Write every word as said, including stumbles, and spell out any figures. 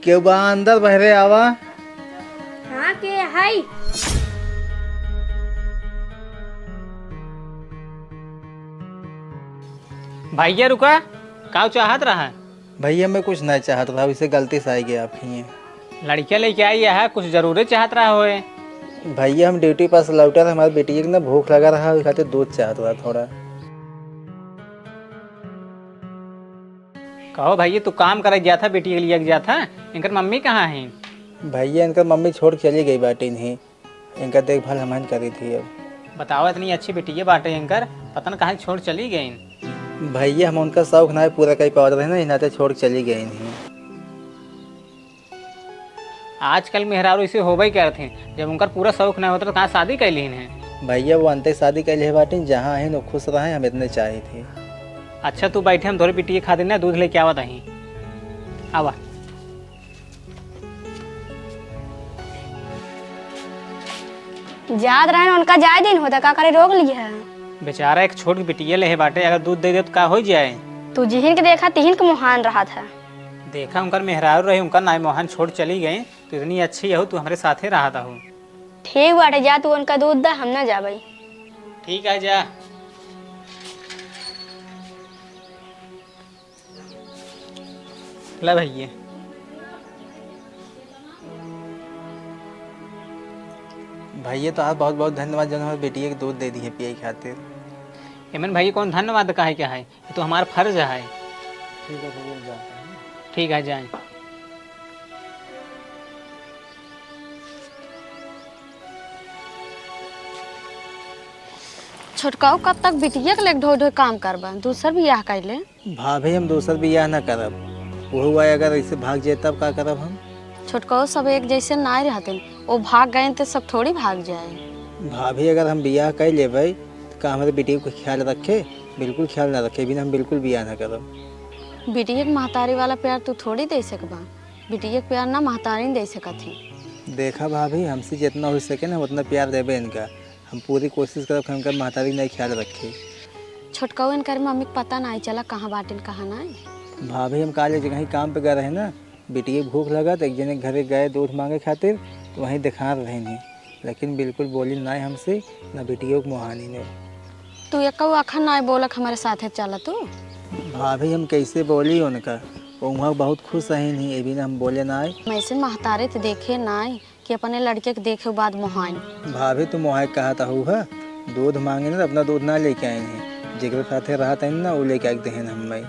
केहू बा अंदर? बहरे आवा। हाँ, के हई? भैया रुका, काउ चाहत रहा? भैया, मैं कुछ नहीं चाहत रहा, इसे गलती से आई गया आप ही। लड़किया लेके आई है, कुछ जरूरे चाहत रहा होए। भैया, हम ड्यूटी पर से लौटा था, हमारे बेटी के ना भूख लगा रहा, ओहि खातिर दूध चाहत रहा थोड़ा। कहो भैया, तू काम करे गया था, बेटी के लिए गया था, इनकर मम्मी कहाँ है? भैया, इनकर मम्मी छोड़ के चली गई बाटी नहीं, इनका देखभाल हमन करी थी अब। बताओ, इतनी अच्छी बेटी ये बाटे इनकर, पता न कहाँ छोड़ चली गई। भैया, हम उनका शौक ना पूरा कर पावत रहे ना, इनाते छोड़ के चली गई नहीं। आजकल मेहरारू इसे होबे करत हैं, जब उनकर पूरा शौक ना होता तो कहाँ शादी कर लीन है? भैया, वो अंते शादी कर लिए बाटिन, जहाँ हैं वो खुश रहें, हम इतने चाहे थे। अच्छा, तू बैठे, हम थोड़ी बिटिया खातिर ना दूध लेके आवत अही। आवा। जात रहन, उनका जाए दिन होता, का करे रोक लिया है? बेचारा एक छोट बिटिया लेहे बाटे, अगर दूध दे दे तो का हो जाए? तू जिहिन के देखा, तिहिन के मोहान रहा था। देखा, उनकर मेहरारू रही, उनका नाई मोहान छोड़ चली गई, तो इतनी अच्छी हो, तू हमरे साथे रहा था हो। ठीक बाटे, जा तू उनका दूध दा, हम ना जाबई। ठीक है, जा। ला भैया। भैया, तोहार बहुत बहुत धन्यवाद, जौन हमारे बेटिया के दूध दे दिए पिए खातिर। एमन भैया, कौन धन्यवाद कहे के है, ये तो हमारा फर्ज है। ठीक है भैया, जाते हैं। ठीक है, जाए। छोटकाऊ कब तक बिटिया के लेके ढोई ढोई काम करबा, दूसर बियाह कर ले। भाभी, हम दूसर बियाह ना करब। वो हुआ अगर ऐसे भाग जाए तब का करब हम? छोटकाऊ सब एक जैसे ना रहते, वो भाग गए तो सब थोड़ी भाग जाए। भाभी, अगर हम बियाह कर लेबे तो का हमारे बिटिया को ख्याल रखे? बिल्कुल ख्याल ना रखे, बिना हम बिल्कुल बियाह ना करब। बिटिया के महतारी वाला प्यार तू थोड़ी दे सकबा, बिटिया के प्यार ना महतारी दे सकत ही। देखा भाभी, हमसे जितना हो सके ना उतना प्यार देबे इनका। हम पूरी कोशिश करब कि इनकर महतारी नहीं ख्याल रखे। छोटकाऊ, इनकर मम्मी के पता नहीं चला कहाँ बाटिन, कहाँ नहीं। भाभी, हम काल एक जगह ही काम पे गए रहे ना, बिटिया के भूख लगा तो एक जने के घरे गए दूध मांगे खातिर, तो वहीं दिखा रहे नहीं, लेकिन बिल्कुल बोली नहीं हमसे, ना बिटिया के मोहानी ने। तू एक अखन नहीं बोलक हमारे साथे चला तू। भाभी, हम कैसे बोली उनका, वो वहाँ बहुत खुश है नहीं, ये भी ना हम बोले ना आए। मैं ऐसे महतारे तो देखे नहीं कि अपने लड़के के देखे बाद मोहाइन। भाभी, तू मोहाय कहा था हु है? दूध मांगे ना, अपना दूध ना लेके आए हैं। जेकरे साथे रहत है ना, वो लेके आके देहन हम भाई।